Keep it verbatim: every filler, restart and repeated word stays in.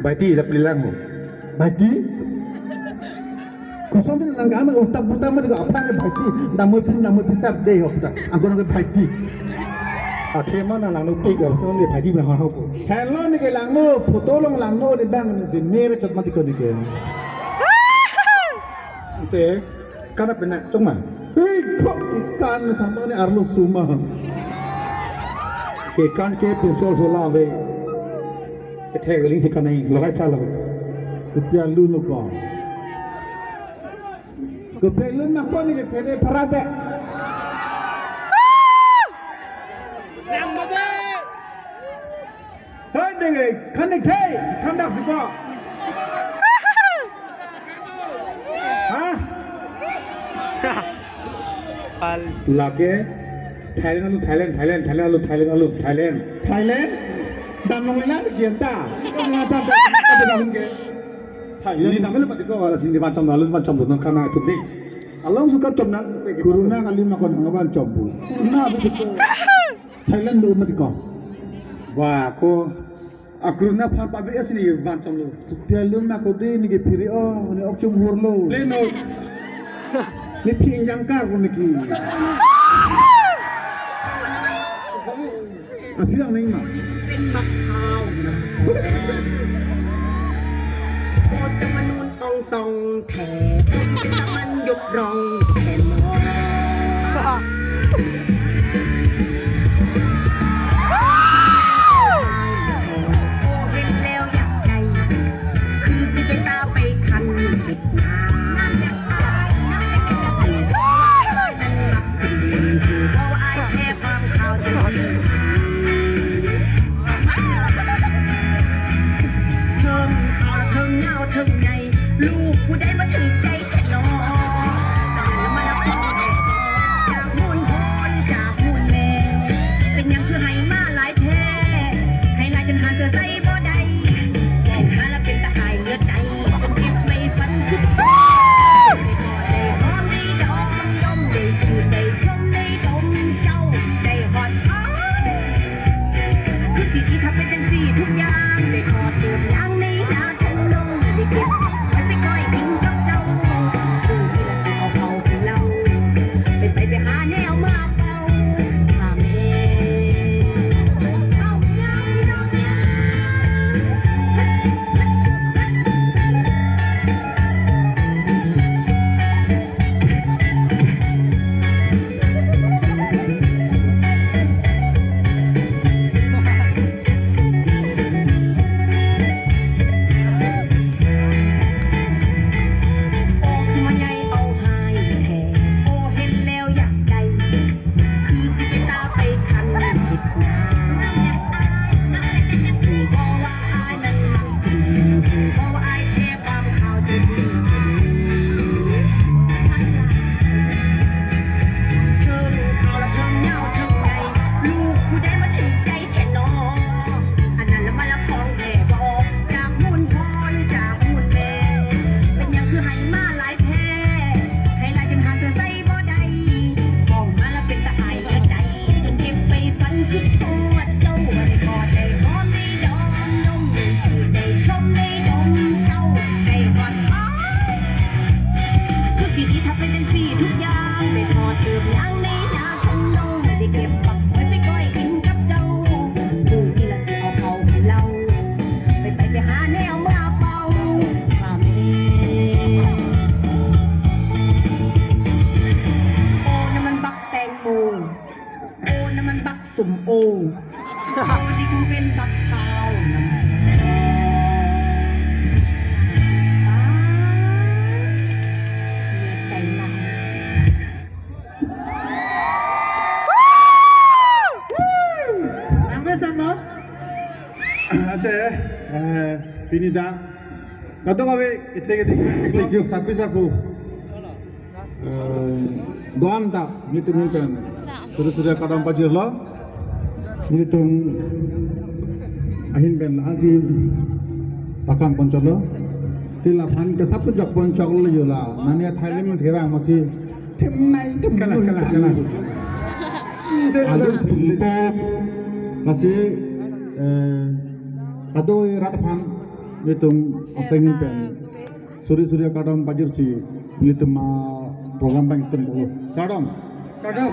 Bhaiti, la pili lang ho. Bhaiti? Koson tin nang gana utak buta mati ko apa ke bhaiti? Namoi pin, namoi pisar dei ho puta. Angko nang bhaiti. Athe mana langno tik ko son de bhaiti bang ho ko. Hello neke langno, photo long langno de bang ne je mere chot mati ko neke. Ante, kana pena, chok ma. Hei, kok ikan ne thampa ne arlo suma. Ke kan ke pusol sola ve. Kethek ling si kanai, lokai tha lo. Kopi alun lo ko. Kopi alun ma ko neke phere pharade. Hei, neke, kan neke, kan dak si ko. Ha? Pal. Lake, Thailand alun, Thailand, Thailand, Thailand alun, Thailand alun, Thailand. Thailand? Dam nong lela de gianta. Thailand. Ini dam le pati ko wala sini van chom alun van chom nang kana tu ding. Along suka chom nang. Corona kali ma ko nang van chom bu. Corona tu ko. Thailand do mati ko. Wa ko. A corona phan public asini van chom lo. Kopi alun ma ko de neke phere o, ne ok chom hur lo. Leno. Ne phing jangkar ko neke. Aphi ang neng ma. Pen mak phau na. O ta manun tong tong the, ta man juk rong the mo. O hel leo yak dai, khusi beta pai khan. Sum o. Au di kung pen bak thau nam. Ah, ne chai lai. Nang besan lo? Ante, eh, pini dak. Kadokave, itik itik, itik yuk, sarpi sarpo. Eh, doan ta, nelitum ahin pen. Sudah sudah kadam pajirlo. Nelitum ahin pen ansi paklang pon chotlo. Ti laphan ke sab sujak pon chotlo yo la. Nani Thailand kevang masi thim nai thim kalah, lui kalah, kalah. Alu thim pok. Masi, eh, kadoi rat aphan. Nelitum asengin pen suri suri akardom pajirsi nelitum a-program abang keton bolo. Kardom. Kardom.